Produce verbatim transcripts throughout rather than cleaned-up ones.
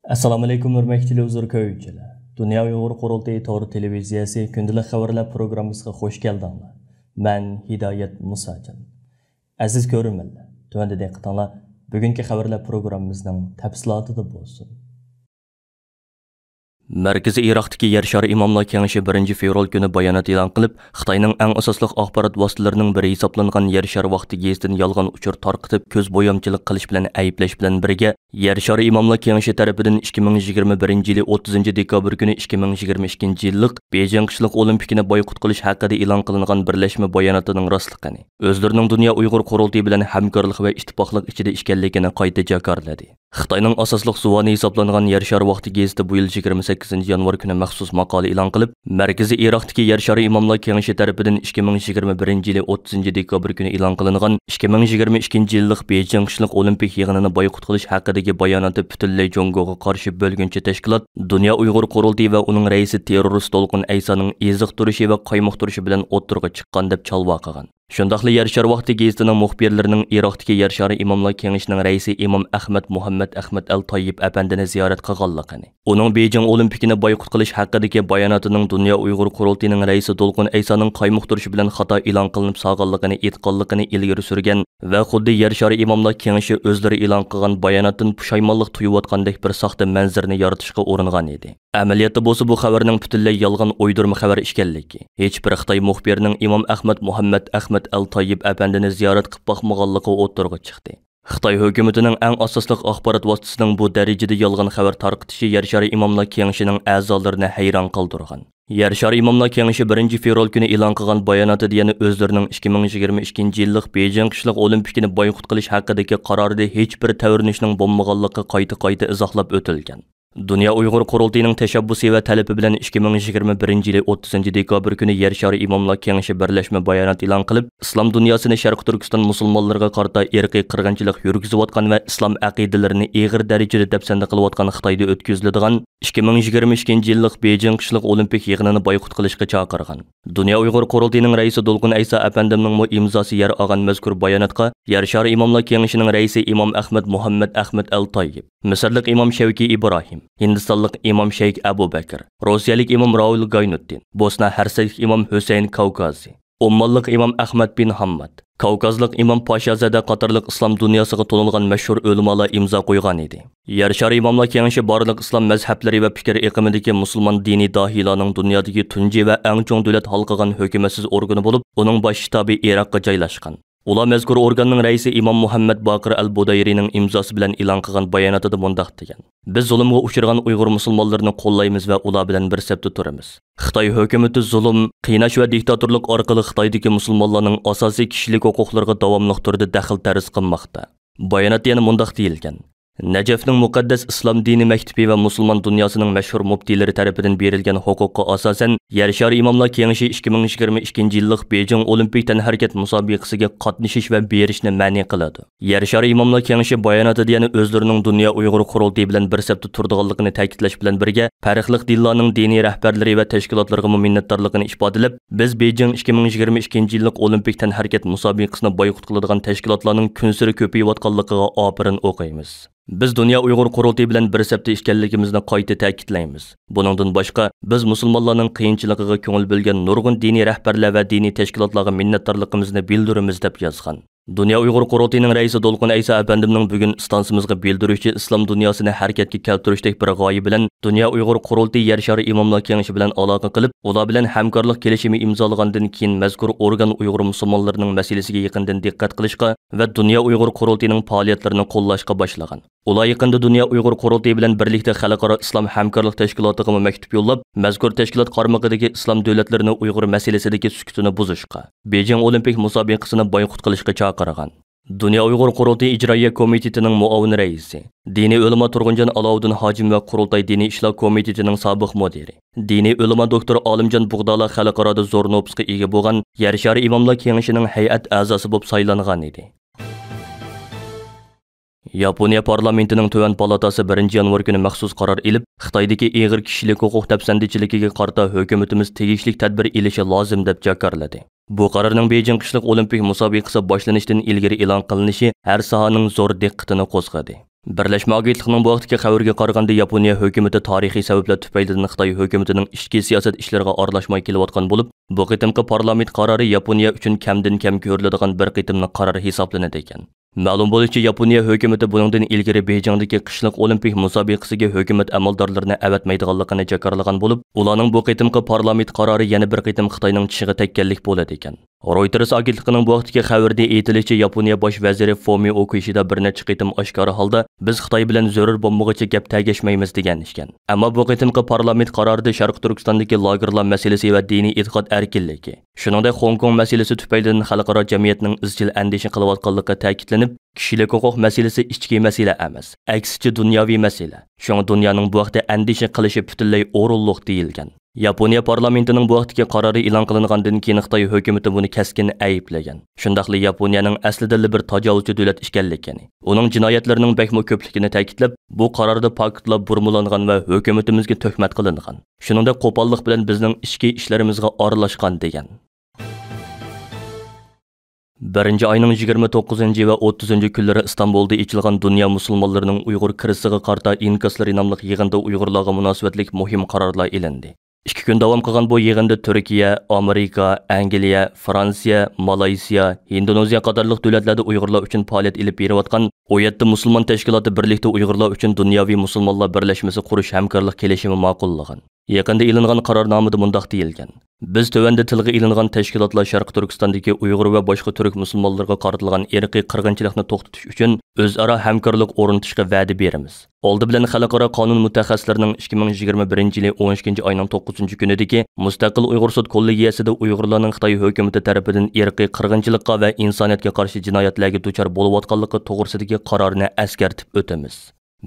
ئەسسالامۇئەلەيكۇم، ھۆرمەتلىك تېلېۋىزور كۆرگۈچىلەر. دۇنيا ئۇيغۇر قۇرۇلتىيى تور تېلېۋىزىيەسى كۈندىلىك خەۋەرلەر پروگراممىسىغا خۇش كەلدىڭلار. مەن ھىدايەت مۇساجان. ئەزىز كۆرۈرمەنلەر، تۆۋەندە دىققىتىڭلار بۈگۈنكى خەۋەرلەر پروگراممىمىزنىڭ تەپسىلاتىدا بولسۇن. مەركىزىي ئىراقتىكى يەر شارى ئىماملار كېڭىشى بىرىنچى فېۋرال كۈنى بايانات ئېلان قىلىپ، خىتاينىڭ ئەڭ ئاساسلىق ئاخبارات ۋاسىتىلىرىنىڭ بىرى ھېسابلانغان يەر شارى ۋاقتى گېزىتىنى يالغان ئۇچۇر تارقىتىپ، كۆز بويامچىلىق قىلىش بىلەن ئەيىبلەش بىلەن بىرگە، يەر شارى ئىماملار كېڭىشى تەرىپىدىن ئىككى مىڭ يىگىرمە بىرىنچى يىلى ئوتتۇزىنچى دېكابىر كۈنى ئىككى مىڭ يىگىرمە ئىككىنچى يىللىق بېيجىڭ قىشلىق ئولىمپىكىنى بايقۇت قىلىش ھەققىدە ئېلان قىلىنغان بىرلەشمە باياناتىنىڭ راستلىقىنى، ئۆزلىرىنىڭ دۇنيا ئۇيغۇر قۇرۇلتىيى بىلەن ھەمكارلىق ۋە ئىتتىپاقلىق ئىچىدە ئىكەنلىكىنى قايتا جاكارلىدى. خىتاينىڭ ئاساسلىق زۇۋانى ھېسابلانغان يەر شارى ۋاقتى گېزىتى بۇ يىل يىگىرمە سەككىزىنچى يانۋار كۈنى مەخسۇس ماقالە ئېلان قىلىپ، مەركىزىي ئىراقتىكى يەر شارى ئىماملار كېڭىشى تەرىپىدىن ئىككى مىڭ يىگىرمە بىرىنچى يىلى ئوتتۇزىنچى دېكابىر كۈنى ئېلان قىلىنغان ئىككى مىڭ يىگىرمە ئىككىنچى يىللىق بېيجىڭ قىشلىق ئولىمپىك يىغىنىنى بايقۇت قىلىش ھەققىدىكى باياناتى پۈتۈنلەي جۇڭگوغا قارشى بۆلگۈنچى تەشكىلات دۇنيا ئۇيغۇر قۇرۇلتىيى ۋە ئۇنىڭ رەئىسى تېررورىست دولقۇن ئەيسانىڭ ئېزىقتۇرۇشى ۋە قايمۇقتۇرۇشى بىلەن ئوتتۇرىغا چىققان دەپ چالۋا قىلغان. شۇنداقلا يەر شارى ۋاقتى گېزىتىنىڭ مۇخبىرلىرىنىڭ ئىراقتىكى يەر شارى ئىماملار كېڭىشىنىڭ رەئىسى ئىمام ئەخمەت مۇھەممەد ئەخمەت ئەل تايىپ ئەپەندىنى زىيارەت قىلغانلىقىنى، ئۇنىڭ بېيجىڭ ئولىمپىكىنى بايقۇت قىلىش ھەققىدىكى باياناتىنىڭ دۇنيا ئۇيغۇر قۇرۇلتىيىنىڭ رەئىسى دولقۇن ئەيسانىڭ قايمۇقتۇرۇشى بىلەن خاتا ئېلان قىلىنىپ سالغانلىقىنى ئېيتقانلىقىنى ئىلگىرى سۈرگەن ۋە خۇددى يەر شارى ئىماملار كېڭىشى ئۆزلىرى ئېلان قىلغان باياناتتىن پۇشايمانلىق تۇيۇۋاتقاندەك بىر ساختا مەنزىرىنى يارىتىشقا ئۇرۇنغان ئىدى. ئەمەلىيەتتە بولسا بۇ خەۋەرنىڭ پۈتۈنلەي يالغان ئويدۇرما خەۋەر ئىكەنلىكى، ھېچبىر خىتاي مۇخبىرىنىڭ ئىمام ئەخمەت مۇھەممەد ئەخمەت ئەل تايىپ ئەپەندىنى زىيارەت قىلىپ باقمىغانلىقى ئوتتۇرىغا چىقتى. خىتاي ھۆكۈمىتىنىڭ ئەڭ ئاساسلىق ئاخبارات ۋاسىتىسىنىڭ بۇ دەرىجىدە يالغان خەۋەر تارقىتىشى يەر شارى ئىماملار كېڭىشىنىڭ ئەزالىرىنى ھەيران قالدۇرغان. يەر شارى ئىماملار كېڭىشى بىرىنچى فېۋرال كۈنى ئېلان قىلغان باياناتىدا يەنە ئۆزلىرىنىڭ ئىككى مىڭ يىگىرمە ئىككىنچى يىللىق بېيجىڭ قىشلىق ئولىمپىكىنى بايقۇت قىلىش ھەققىدىكى قارارىدا ھېچبىر تەۋرىنىشنىڭ بولمىغانلىقى قايتا-قايتا ئىزاھلاپ ئۆتۈلگەن. دۇنيا ئۇيغۇر قۇرۇلتىيىنىڭ تەشەببۇسى ۋە تەلىپى بىلەن ئىككى مىڭ يىگىرمە بىرىنچى يىلى ئوتتۇزىنچى دېكابىر كۈنى يەر شارى ئىماملار كېڭىشى بىرلەشمە بايانات ئېلان قىلىپ، ئىسلام دۇنياسىنى شەرقىي تۈركىستان مۇسۇلمانلىرىغا قارىتا ئىرقىي قىرغىنچىلىق يۈرگۈزۈۋاتقان ۋە ئىسلام ئەقىدىلىرىنى ئېغىر دەرىجىدە دەپسەندە قىلىۋاتقان خىتايدا ئۆتكۈزۈلىدىغان ئىككى مىڭ يىگىرمە ئىككىنچى يىللىق بېيجىڭ قىشلىق ئولىمپىك يىغىنىنى بايقۇت قىلىشقا چاقىرغان. دۇنيا ئۇيغۇر قۇرۇلتىيىنىڭ رەئىسى دولقۇن ئەيسا ئەپەندىمنىڭمۇ ئىمزاسى يەر ئالغان مەزكۇر باياناتقا يەر شارى ئىماملار كېڭىشىنىڭ رەئىسى ئىمام ئەخمەت مۇھەممەد ئەخمەت ئەل تايىپ، مىسىرلىق ئىمام شەۋكىي ئىبراھىم، ھىندىستانلىق ئىمام شەيك ئەبۇ بەكىر، روسىيەلىك ئىمام راۋۇل گاينۇتتىن، بوسنا ھەرسەكلىك ئىمام ھۈسەيىن كاۋكازى، ئوممانلىق ئىمام ئەخمەت بىن ھامماد، كاۋكازلىق ئىمام پاشازادە قاتارلىق ئىسلام دۇنياسىغا تونۇلغان مەشھۇر ئۆلىمالار ئىمزا قويغان ئىدى. يەر شارى ئىماملار كېڭىشى بارلىق ئىسلام مەزھەپلىرى ۋە پىكىر ئېقىمىدىكى مۇسۇلمان دىنىي داھىيلارنىڭ دۇنيادىكى تۇنجى ۋە ئەڭ چوڭ دۆلەت ھالقىغان ھۆكۈمەتسىز ئورگىنى بولۇپ، ئۇنىڭ باش شتابى ئىراققا جايلاشقان. ئۇلار مەزكۇر ئورگاننىڭ رەئىسى ئىمام مۇھەممەد باقىر ئەل بۇدايرىنىڭ ئىمزاسى بىلەن ئېلان قىلغان باياناتىدا مۇنداق دېگەن: بىز زۇلۇمغا ئۇچرىغان ئۇيغۇر مۇسۇلمانلىرىنى قوللايمىز ۋە ئۇلار بىلەن بىر سەپتە تۇرىمىز. خىتاي ھۆكۈمىتى زۇلۇم، قىيناش ۋە دىكتاتورلۇق ئارقىلىق خىتايدىكى مۇسۇلمانلارنىڭ ئاساسىي كىشىلىك ھوقۇقلىرىغا داۋاملىق تۈردە دەخلى تەرۇز قىلماقتا. باياناتتا يەنە مۇنداق دېيىلگەن: نەجەفنىڭ مۇقەددەس ئىسلام دىنى مەكتىپى ۋە مۇسۇلمان دۇنياسىنىڭ مەشھۇر مۇپتىلىرى تەرىپىدىن بېرىلگەن ھوقۇققا ئاساسەن، يەر شارى ئىماملار كېڭىشى ئىككى مىڭ يىگىرمە ئىككىنچى يىللىق بېيجىڭ ئولىمپىك تەنھەرىكەت مۇسابىقىسىگە قاتنىشىش ۋە بېرىشنى مەنئى قىلىدۇ. يەر شارى ئىماملار كېڭىشى باياناتىدا يەنە ئۆزلىرىنىڭ دۇنيا ئۇيغۇر قۇرۇلتىيى بىلەن بىر سەپتە تۇرىدىغانلىقىنى تەكىتلەش بىلەن بىرگە، پەرقلىق دىنلارنىڭ دىنىي رەھبەرلىرى ۋە تەشكىلاتلىرىغىمۇ مىننەتدارلىقىنى ئىپادىلەپ، بىز بېيجىڭ ئىككى مىڭ يىگىرمە ئىككىنچى يىللىق ئولىمپىك تەنھەرىكەت مۇسابىقىسىنى بايقۇت قىلىدىغان تەشكىلاتلارنىڭ كۈنسېرى كۆپىيىۋاتقانلىقىغا ئاپىرىن ئوقۇيمىز. بىز دۇنيا ئۇيغۇر قۇرۇلتىيى بىلەن بىر سەپتە ئىكەنلىكىمىزنى قايتا تەكىتلەيمىز. بۇنىڭدىن باشقا، بىز مۇسۇلمانلارنىڭ قىيىنچىلىقىغا كۆڭۈل بۆلگەن نۇرغۇن دىنىي رەھبەرلەر ۋە دىنىي تەشكىلاتلارغا مىننەتدارلىقىمىزنى بىلدۈرىمىز، دەپ يازغان. دۇنيا ئۇيغۇر قۇرۇلتىيىنىڭ رەئىسى دولقۇن ئەيسا ئەپەندىمنىڭ بۈگۈن ئىستانسىمىزغا بىلدۈرۈشى ئىسلام دۇنياسىنى ھەرىكەتكە كەلتۈرۈشتەك بىر غايە بىلەن دۇنيا ئۇيغۇر قۇرۇلتىيى يەر شارى ئىماملار كېڭىشى بىلەن ئالاقە قىلىپ، ئۇلار بىلەن ھەمكارلىق كېلىشىمى ئىمزالىغاندىن كېيىن مەزكۇر ئورگان ئۇيغۇر مۇسۇلمانلىرىنىڭ مەسىلىسىگە يېقىندىن دىققەت قىلىشقا ۋە دۇنيا ئۇيغۇر قۇرۇلتىيىنىڭ پائالىيەتلىرىنى قوللاشقا باشلىغان. ئۇلار يېقىندا دۇنيا ئۇيغۇر قۇرۇلتىيى بىلەن بىرلىكتە خەلقئارا ئىسلام ھەمكارلىق تەشكىلاتىغىمۇ مەكتۇپ يوللاپ، مەزكۇر تەشكىلات قارمىقىدىكى ئىسلام دۆلەتلىرىنى ئۇيغۇر مەسىلىسىدىكى سۈكۈتىنى بۇزۇشقا، بېيجىڭ ئولىمپىك مۇسابىقىسىنى بايقۇت قىلىشقا چاقىرغان. دۇنيا ئۇيغۇر قۇرۇلتىيى ئىجرائىيە كومىتېتىنىڭ مۇئاۋىن رەئىسى، دىنىي ئۆلىما تۇرغۇنجان ئالاۋۇدۇن ھاجىم ۋە قۇرۇلتاي دىنىي ئىشلار كومىتېتىنىڭ سابىق مۇدىرى، دىنىي ئۆلىما دوكتور ئالىمجان بۇغدالا خەلقئارادا زور نوپۇسقا ئىگە بولغان يەر شارى ئىماملار كېڭىشىنىڭ ھەيئەت ئەزاسى بولۇپ سايلانغان ئىدى. ياپونىيە پارلامېنتىنىڭ تۆۋەن پالاتاسى بىرىنچى يانۋار كۈنى مەخسۇس قارار ئېلىپ، خىتايدىكى ئېغىر كىشىلىك ھوقۇق دەپسەندىچىلىكىگە قارىتا ھۆكۈمىتىمىز تېگىشلىك تەدبىر ئېلىشى لازىم، دەپ جاكارلىدى. بۇ قارارنىڭ بېيجىڭ قىشلىق ئولىمپىك مۇسابىقىسى باشلىنىشتىن ئىلگىرى ئېلان قىلىنىشى ھەر ساھەنىڭ زور دىققىتىنى قوزغىدى. بىرلەشمە ئاگېنتلىقىنىڭ بۇ ھەقتىكى خەۋىرىگە قارىغاندا، ياپونىيە ھۆكۈمىتى تارىخىي سەۋەبلەر تۈپەيلىدىن خىتاي ھۆكۈمىتىنىڭ ئىچكى سىياسەت ئىشلىرىغا ئارىلاشماي كېلىۋاتقان بولۇپ، بۇ قېتىمقى پارلامېنت قارارى ياپونىيە ئۈچۈن كەمدىن كەم كۆرۈلىدىغان بىر قېتىملىق قارار ھېسابلىنىدىكەن. مەلۇم بولۇشىچە، ياپونىيە ھۆكۈمىتى بۇنىڭدىن ئىلگىرى بېيجىڭدىكى قىشلىق ئولىمپىك مۇسابىقىسىگە ھۆكۈمەت ئەمەلدارلىرىنى ئەۋەتمەيدىغانلىقىنى جاكارلىغان بولۇپ، ئۇلارنىڭ بۇ قېتىمقى پارلامېنت قارارى يەنە بىر قېتىم خىتاينىڭ چىشىغا تەگكەنلىك بولىدىكەن. رويتېرس ئاگېنتلىقىنىڭ بۇ ھەقتىكى خەۋىرىدە ئېيتىلىشىچە، ياپونىيە باش ۋەزىرى فۇمىئو كىشىدا بىر نەچچە قېتىم ئاشكارا ھالدا، بىز خىتاي بىلەن زۆرۈر بولمىغۇچە گەپ تەگەشمەيمىز، دېگەن ئىكەن. ئەمما بۇ قېتىمقى پارلامېنت قارارىدا شەرقىي تۈركىستاندىكى لاگېرلار مەسىلىسى ۋە دىنىي ئېتىقاد ئەركىنلىكى، شۇنىڭدەك خوڭكوڭ مەسىلىسى تۈپەيلىدىن خەلقئارا جەمئىيەتنىڭ ئىزچىل ئەندىشە قىلىۋاتقانلىقى تەكىتلىنىپ، كىشىلىك ھوقۇق مەسىلىسى ئىچكى مەسىلە ئەمەس، ئەكسىچە دۇنياۋى مەسىلە. شۇڭا دۇنيانىڭ بۇ ھەقتە ئەندىشە قىلىشى پۈتۈنلەي ئورۇنلۇق، دېيىلگەن. ياپونىيە پارلامېنتىنىڭ بۇ ھەقتىكى قارارى ئېلان قىلىنغاندىن كېيىن، خىتاي ھۆكۈمىتى بۇنى كەسكىن ئەيىبلىگەن. شۇنداقلا ياپونىيەنىڭ ئەسلىدىنلا بىر تاجاۋۇزچى دۆلەت ئىكەنلىكىنى، ئۇنىڭ جىنايەتلىرىنىڭ بەكمۇ كۆپلۈكىنى تەكىتلەپ، بۇ قاراردا پاكىتلار بۇرمىلانغان ۋە ھۆكۈمىتىمىزگە تۆھمەت قىلىنغان، شۇنىڭدەك قوپاللىق بىلەن بىزنىڭ ئىچكى ئىشلىرىمىزغا ئارىلاشقان، دېگەن. بىرىنچى ئاينىڭ يىگىرمە توققۇزىنچى ۋە ئوتتۇزىنچى كۈنلىرى ئىستانبۇلدا ئېچىلغان دۇنيا مۇسۇلمانلىرىنىڭ ئۇيغۇر كىرىزىسىغا قارىتا ئىنكاسلىرى ناملىق يىغىندا ئۇيغۇرلارغا مۇناسىۋەتلىك مۇھىم قارارلار ئېلىندى. ئىككى كۈن داۋام قىلغان بۇ يىغىندا تۈركىيە، ئامېرىكا، ئەنگلىيە، فرانسىيە، مالايسىيا، ھىندونېزىيە قاتارلىق دۆلەتلەردە ئۇيغۇرلار ئۈچۈن پائالىيەت ئېلىپ بېرىۋاتقان ئون يەتتە مۇسۇلمان تەشكىلاتى بىرلىكتە ئۇيغۇرلار ئۈچۈن دۇنياۋى مۇسۇلمانلار بىرلەشمىسى قۇرۇش ھەمكارلىق كېلىشىمى ماقۇللىغان. يېقىندا ئېلىنغان قارارنامىدا مۇنداق دېيىلگەن: بىز تۆۋەندە تىلغا ئېلىنغان تەشكىلاتلار شەرقىي تۈركىستاندىكى ئۇيغۇر ۋە باشقا تۈرك مۇسۇلمانلىرىغا قارىتىلغان ئىرقىي قىرغىنچىلىقنى توختىتىش ئۈچۈن ئۆزئارا ھەمكارلىق ئورنىتىشقا ۋەدە بېرىمىز. ئالدى بىلەن خەلقئارا قانۇن مۇتەخەسسىسلىرىنىڭ ئىككى مىڭ يىگىرمە بىرىنچى يىلى ئون ئىككىنچى ئاينىڭ توققۇزىنچى كۈنىدىكى مۇستەقىل ئۇيغۇر سوت كوللېگىيەسىدە ئۇيغۇرلارنىڭ خىتاي ھۆكۈمىتى تەرىپىدىن ئىرقىي قىرغىنچىلىققا ۋە ئىنسانىيەتكە قارشى جىنايەتلەرگە دۇچار بولۇۋاتقانلىقى توغرىسىدىكى قارارنى ئەسكەرتىپ ئۆتىمىز.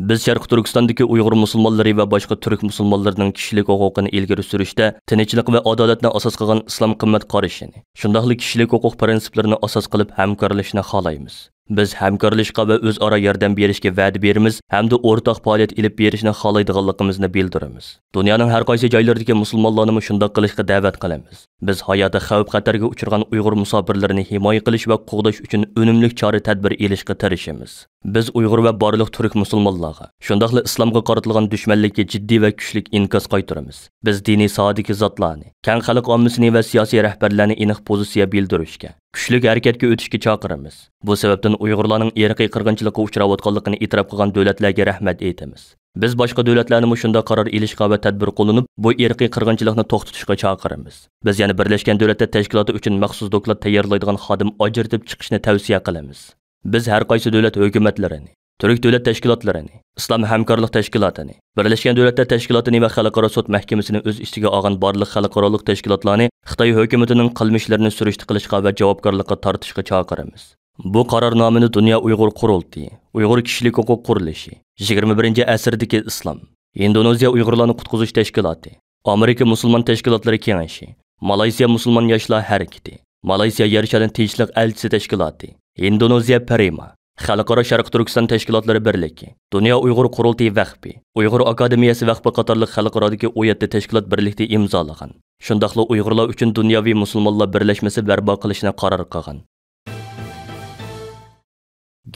بىز شەرقىي تۈركىستاندىكى ئۇيغۇر مۇسۇلمانلىرى ۋە باشقا تۈرك مۇسۇلمانلىرىنىڭ كىشىلىك ھوقۇقىنى ئىلگىرى سۈرۈشتە تىنچلىق ۋە ئادالەتنى ئاساس قىلغان ئىسلام قىممەت قارىشىنى، شۇنداقلا كىشىلىك ھوقۇق پىرىنسىپلىرىنى ئاساس قىلىپ ھەمكارلىشىشنى خالايمىز. بىز ھەمكارلىشىشقا ۋە ئۆزئارا ياردەم بېرىشكە ۋەدە بېرىمىز ھەمدە ئورتاق پائالىيەت ئېلىپ بېرىشنى خالايدىغانلىقىمىزنى بىلدۈرىمىز. دۇنيانىڭ ھەر قايسى جايلىرىدىكى مۇسۇلمانلارنىمۇ شۇنداق قىلىشقا دەۋەت قىلىمىز. بىز ھاياتى خەۋپ-خەتەرگە ئۇچرىغان ئۇيغۇر مۇساپىرلىرىنى ھىمايە قىلىش ۋە قوغداش ئۈچۈن ئۈنۈملۈك چارە-تەدبىر ئېلىشقا تىرىشىمىز. بىز ئۇيغۇر ۋە بارلىق تۈرك مۇسۇلمانلارغا، شۇنداقلا ئىسلامغا قارىتىلغان دۈشمەنلىككە جىددىي ۋە كۈچلۈك ئىنكاس قايتۇرىمىز. بىز دىنىي ساھەدىكى زاتلارنى، كەڭ خەلق ئاممىسىنى ۋە سىياسىي رەھبەرلەرنى ئېنىق پوزىتسىيە بىلدۈرۈشكە، كۈچلۈك ھەرىكەتكە ئۆتۈشكە چاقىرىمىز. بۇ سەۋەبتىن ئۇيغۇرلارنىڭ ئىرقىي قىرغىنچىلىققا ئۇچراۋاتقانلىقىنى ئېتىراپ قىلغان دۆلەتلەرگە رەھمەت ئېيتىمىز. بىز باشقا دۆلەتلەرنىمۇ شۇنداق قارار ئېلىشقا ۋە تەدبىر قوللىنىپ، بۇ ئىرقىي قىرغىنچىلىقنى توختىتىشقا چاقىرىمىز. بىز يەنە بىرلەشكەن دۆلەتلەر تەشكىلاتى ئۈچۈن مەخسۇس دوكلات تەييارلايدىغان خادىم ئاجرىتىپ چىقىشنى تەۋسىيە قىلىمىز. بىز ھەر قايسى دۆلەت ھۆكۈمەتلىرىنى، تۈرك دۆلەت تەشكىلاتلىرىنى، ئىسلام ھەمكارلىق تەشكىلاتىنى، بىرلەشكەن دۆلەتلەر تەشكىلاتىنى ۋە خەلقئارا سوت مەھكىمىسىنى ئۆز ئىچىگە ئالغان بارلىق خەلقئارالىق تەشكىلاتلارنى خىتاي ھۆكۈمىتىنىڭ قىلمىشلىرىنى سۈرۈشتە قىلىشقا ۋە جاۋابكارلىققا تارتىشقا چاقىرىمىز. بۇ قارارنامىنى دۇنيا ئۇيغۇر قۇرۇلتىيى، ئۇيغۇر كىشىلىك ھوقۇق قۇرۇلۇشى، يىگىرمە بىرىنچى ئەسىردىكى ئىسلام، ئىندونېزىيە ئۇيغۇرلارنى قۇتقۇزۇش تەشكىلاتى، ئامېرىكا مۇسۇلمان تەشكىلاتلىرى كېڭىشى، مالايسىيا مۇسۇلمان ياشلار ھەرىكىتى، مالايسىيا يەر شارى تىنچلىق ئەلچىسى تەشكىلاتى، ئىندونېزىيە پرىما، خەلقئارا شەرقىي تۈركىستان تەشكىلاتلىرى بىرلىكى، دۇنيا ئۇيغۇر قۇرۇلتىيى ۋەقپى، ئۇيغۇر ئاكادېمىيەسى ۋەقپى قاتارلىق خەلقئارادىكى ئون يەتتە تەشكىلات بىرلىكتە ئىمزالىغان. شۇنداقلا ئۇيغۇرلار ئۈچۈن دۇنياۋى مۇسۇلمانلار بىرلەشمىسى بەرپا قىلىشنى قارار قىلغان.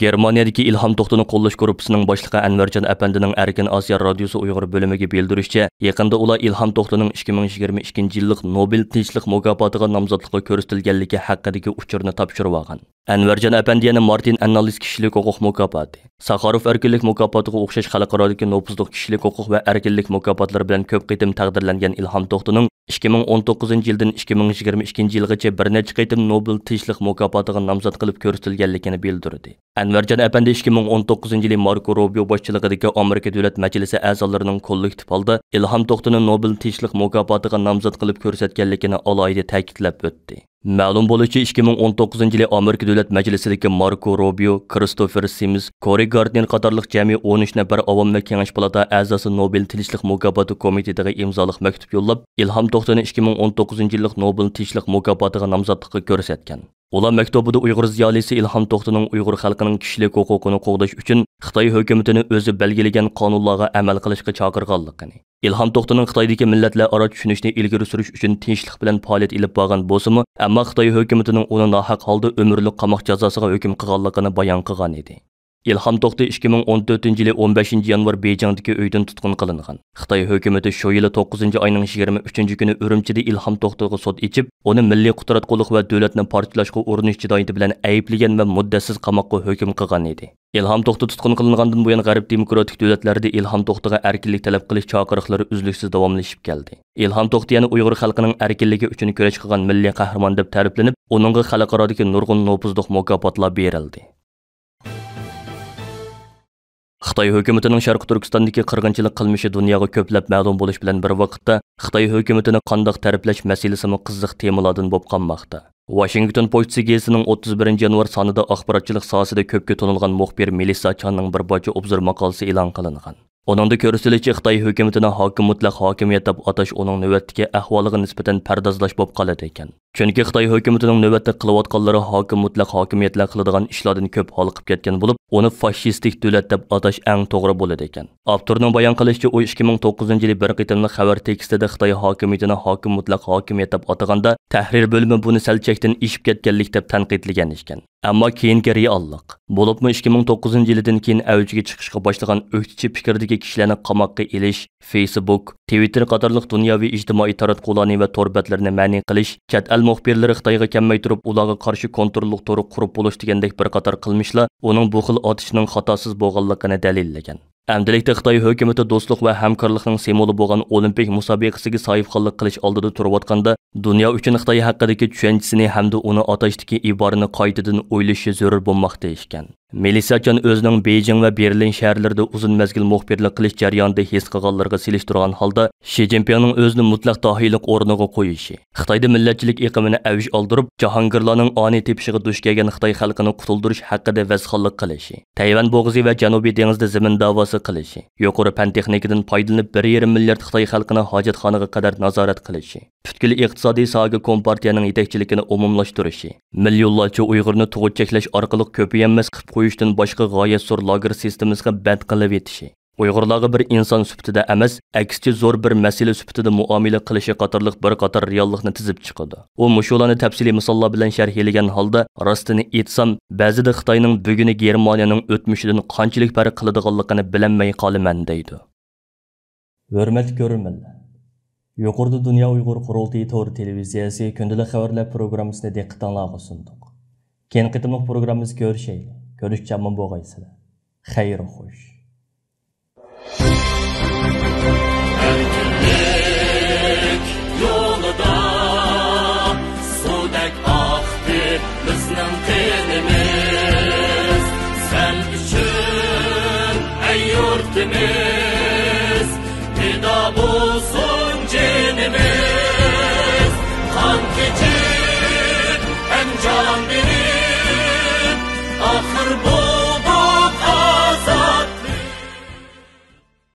گېرمانىيەدىكى ئىلھام توختىنى قوللاش گۇرۇپپىسىنىڭ باشلىقى ئەنۋەرجان ئەپەندىنىڭ ئەركىن ئاسىيا رادىيوسى ئۇيغۇر بۆلۈمىگە بىلدۈرۈشىچە، يېقىندا ئۇلار ئىلھام توختىنىڭ ئىككى مىڭ يىگىرمە ئىككىنچى يىللىق نوبېل تىنچلىق مۇكاپاتىغا نامزاتلىققا كۆرسىتىلگەنلىكى ھەققىدىكى ئۇچۇرنى تاپشۇرۇۋالغان. ئەنۋەرجان ئەپەندى يەنە مارتىن ئەننالىس كىشىلىك ھوقۇق مۇكاپاتى، ساخاروف ئەركىنلىك مۇكاپاتىغا ئوخشاش خەلقئارادىكى نوپۇزلۇق كىشىلىك ھوقۇق ۋە ئەركىنلىك مۇكاپاتلىرى بىلەن كۆپ قېتىم تەقدىرلەنگەن ئىلھام توختىنىڭ ئىككى مىڭ ئون توققۇزىنچى يىلدىن ئىككى مىڭ يىگىرمە ئىككىنچى يىلغىچە بىر نەچچە قېتىم نوبېل تىنچلىق مۇكاپاتىغا نامزات قىلىپ كۆرسىتىلگەنلىكىنى بىلدۈردى. ئەنۋەرجان ئەپەندى ئىككى مىڭ ئون توققۇزىنچى يىلى ماركو روبىيو باشچىلىقىدىكى ئامېرىكا دۆلەت مەجلىسى ئەزالىرىنىڭ كوللېكتىپ ھالدا ئىلھام توختىنى نوبېل تىنچلىق مۇكاپاتىغا نامزات قىلىپ كۆرسەتكەنلىكىنى ئالاھىدە تەكىتلەپ ئۆتتى. مەلۇم بولۇشىچە، ئىككى مىڭ ئون توققۇزىنچى يىلى ئامېرىكا دۆلەت مەجلىسىدىكى ماركو روبىيو، كىرىستوفېر سىمس، كورى گاردنېر قاتارلىق جەمئىي ئون ئۈچ نەپەر ئاۋام ۋە كېڭەش پالاتا ئەزاسى نوبېل تىنچلىق مۇكاپاتى كومىتېتىغا ئىمزالىق مەكتۇپ يوللاپ، ئىلھام توختىنى ئىككى مىڭ ئون توققۇزىنچى يىللىق نوبېل تىنچلىق مۇكاپاتىغا نامزاتلىققا كۆرسەتكەن. ئۇلار مەكتۇبىدا ئۇيغۇر زىيالىيسى ئىلھام توختىنىڭ ئۇيغۇر خەلقىنىڭ كىشىلىك ھوقۇقىنى قوغداش ئۈچۈن خىتاي ھۆكۈمىتىنى ئۆزى بەلگىلىگەن قانۇنلارغا ئەمەل قىلىشقا چاقىرغانلىقىنى، ئىلھام توختىنىڭ خىتايدىكى مىللەتلەر ئارا چۈشىنىشنى ئىلگىرى سۈرۈش ئۈچۈن تىنچلىق بىلەن پائالىيەت ئېلىپ بارغان بولسىمۇ، ئەمما خىتاي ھۆكۈمىتىنىڭ ئۇنى ناھەق ھالدا ئۆمۈرلۈك قاماق جازاسىغا ھۆكۈم قىلغانلىقىنى بايان قىلغان ئىدى. ئىلھام توختى ئىككى مىڭ ئون تۆتىنچى يىلى ئون بەشىنچى يانۋار بېيجىڭدىكى ئۆيىدىن تۇتقۇن قىلىنغان. خىتاي ھۆكۈمىتى شۇ يىلى توققۇزىنچى ئاينىڭ يىگىرمە ئۈچىنچى كۈنى ئۈرۈمچىدە ئىلھام توختىغا سوت ئېچىپ، ئۇنى مىللىي قۇتراتقۇلۇق ۋە دۆلەتنى پارچىلاشقا ئۇرۇنۇش جىنايىتى بىلەن ئەيىبلىگەن ۋە مۇددەتسىز قاماققا ھۆكۈم قىلغان ئىدى. ئىلھام توختى تۇتقۇن قىلىنغاندىن بۇيان، غەرب دېموكراتىك دۆلەتلىرىدە ئىلھام توختىغا ئەركىنلىك تەلەپ قىلىش چاقىرىقلىرى ئۈزلۈكسىز داۋاملىشىپ كەلدى. ئىلھام توختى يەنە ئۇيغۇر خەلقىنىڭ ئەركىنلىكى ئۈچۈن كۈرەش قىلغان مىللىي قەھرىمان دەپ تەرىپلىنىپ، ئۇنىڭغا خەلقئارادىكى نۇرغۇن نوپۇزلۇق مۇكاپاتلار بېرىلدى. خىتاي ھۆكۈمىتىنىڭ شەرقىي تۈركىستاندىكى قىرغىنچىلىق قىلمىشى دۇنياغا كۆپلەپ مەلۇم بولۇش بىلەن بىر ۋاقىتتا، خىتاي ھۆكۈمىتىنى قانداق تەرىپلەش مەسىلىسىمۇ قىزىق تېمىلاردىن بولۇپ قالماقتا. ۋاشىنگتون پوچتىسى گېزىتىنىڭ ئوتتۇز بىرىنچى يانۋار سانىدا ئاخباراتچىلىق ساھەسىدە كۆپكە تونۇلغان مۇخبىر مېلىسسا چاننىڭ بىر پارچە ئوبزور ماقالىسى ئېلان قىلىنغان. ئۇنىڭدا كۆرسىتىلىشىچە، خىتاي ھۆكۈمىتىنى ھاكىم مۇتلەق ھاكىمىيەت دەپ ئاتاش ئۇنىڭ نۆۋەتتىكى ئەھۋالىغا نىسبەتەن پەردازلاش بولۇپ قالىدىكەن. چۈنكى خىتاي ھۆكۈمىتىنىڭ نۆۋەتتە قىلىۋاتقانلىرى ھاكىم مۇتلەق ھاكىمىيەتلەر قىلىدىغان ئىشلاردىن كۆپ ھالقىپ كەتكەن بولۇپ، ئۇنى فاشىستىك دۆلەت دەپ ئاتاش ئەڭ توغرا بولىدىكەن. ئاپتورنىڭ بايان قىلىشىچە، ئۇ ئىككى مىڭ توققۇزىنچى يىلى بىر قېتىملىق خەۋەر تېكىستىدا خىتاي ھاكىمىيىتىنى ھاكىم مۇتلەق ھاكىمىيەت دەپ ئاتىغاندا، تەھرىر بۆلۈمى بۇنى سەل چەكتىن ئېشىپ كەتكەنلىك دەپ تەنقىدلىگەن ئىكەن. ئەمما كېيىنكى رېئاللىق، بولۇپمۇ ئىككى مىڭ توققۇزىنچى يىلىدىن كېيىن ئەۋجىگە چىقىشقا باشلىغان ئۆكتىچى پىكىردىكى كىشىلەرنى قاماققا ئېلىش، فېيسبۇك، تىۋىتتېر قاتارلىق دۇنياۋى ئىجتىمائىي تاراتقۇلارنى ۋە تور بەتلىرىنى مەنئى قىلىش، چەت ئەل مۇخبىرلىرى خىتايغا كەلمەي تۇرۇپ، ئۇلارغا قارشى كونتروللۇق تور قۇرۇپ بولۇش دېگەندەك بىر قاتار قىلمىشلار ئۇنىڭ بۇ خىل ئاتىشىنىڭ خاتاسىز بولغانلىقىنى دەلىللىگەن. ئەمدىلىكتە خىتاي ھۆكۈمىتى دوستلۇق ۋە ھەمكارلىقنىڭ سىمۋولى بولغان ئولىمپىك مۇسابىقىسىگە ساھىبخانلىق قىلىش ئالدىدا تۇرۇۋاتقاندا، دۇنيا ئۈچۈن خىتاي ھەققىدىكى چۈشەنچىسىنى ھەمدە ئۇنى ئاتاشتىكى ئىبارىنى قايتىدىن ئويلىشى زۆرۈر بولماقتا ئىكەن. مېلىسسا چان ئۆزىنىڭ بېيجىڭ ۋە بېرلىن شەھەرلىرىدە ئۇزۇن مەزگىل مۇخبىرلىق قىلىش جەريانىدا ھېس قىلغانلىرىغا سېلىشتۇرغان ھالدا، شى جىنپىڭنىڭ ئۆزىنى مۇتلەق داھىيلىق ئورنىغا قويۇشى، خىتايدا مىللەتچىلىك ئېقىمىنى ئەۋج ئالدۇرۇپ، جاھانگىرلارنىڭ ئانىي تېپىشىغا دۇچ كەلگەن خىتاي خەلقىنى قۇتۇلدۇرۇش ھەققىدە ۋەزخانلىق قىلىشى، تەيۋەن بوغۇزى ۋە جەنۇبىي دېڭىزدا زېمىن داۋاسى قىلىشى، يۇقىرى پەن تېخنىكىدىن پايدىلىنىپ، بىر يېرىم مىليارد خىتاي خەلقىنى ھاجەتخانىغا قەدەر نازارەت قىلىشى، پۈتكۈل ئىقتىسادىي ساھەگە كومپارتىيەنىڭ يېتەكچىلىكىنى ئومۇملاشتۇرۇشى، مىليونلارچە ئۇيغۇرنى تۇغۇت چەكلەش ئارقىلىق كۆپىيەنمەس قىلىپ قويۇشتىن باشقا غايەت زور لاگېر سىستېمىسىغا بەند قىلىۋېتىشى، ئۇيغۇرلارغا بىر ئىنسان سۈپىتىدە ئەمەس، ئەكسىچە زور بىر مەسىلە سۈپىتىدە مۇئامىلە قىلىشى قاتارلىق بىر قاتار رېئاللىقنى تىزىپ چىقىدۇ. ئۇ مۇشۇلارنى تەپسىلىي مىساللار بىلەن شەرھلىگەن ھالدا، راستىنى ئېيتسام، بەزىدە خىتاينىڭ بۈگۈنى گېرمانىيەنىڭ ئۆتمۈشىدىن قانچىلىك پەرق قىلىدىغانلىقىنى بىلەلمەي قالىمەن، دەيدۇ. ھۆرمەتلىك كۆرۈرمەنلەر! يۇقىرىدا دۇنيا ئۇيغۇر قۇرۇلتىيى تور تېلېۋىزىيەسى كۈندىلىك خەۋەرلەر پروگراممىسىنى دىققىتىڭلارغا سۇندۇق. كېيىنكى قېتىملىق پروگراممىمىزدا كۆرۈشەيلى. كۆرۈشكىچە ئامان بولغايسىلەر. خەير خوش. ئەركىنلىك يولىدا سۇدەك ئاقتى بىزنىڭ قېنىمىز. سەن ئۈچۈن، ئەي يۇرتىمىز، پىدا بولسۇن